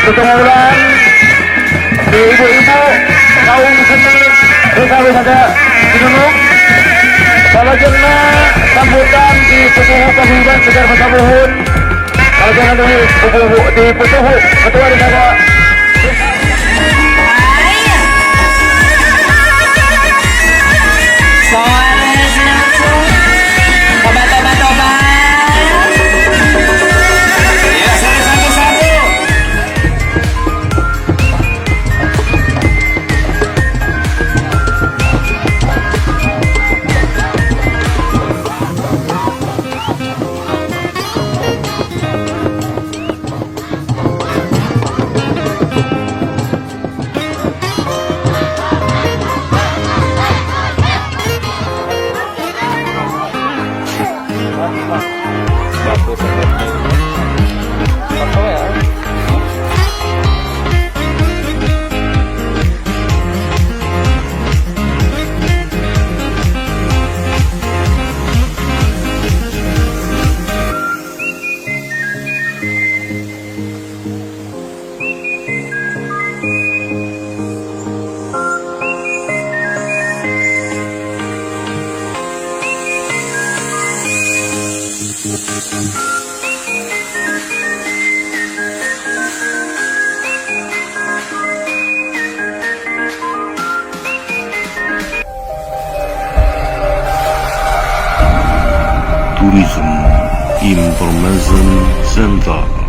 Tutunggulan di ibu-ibu kaum seni Desa Wisata Cinunuk. Salajengna sambutan di Pupuhu Paguyuban Segar Pasabuhun. Salajengna di Pupuhu, di Pupuhu Ketua Desa. Obat-obat-obat. Ya, satu satu. Batu seperti apa ya? Tourism Information Center.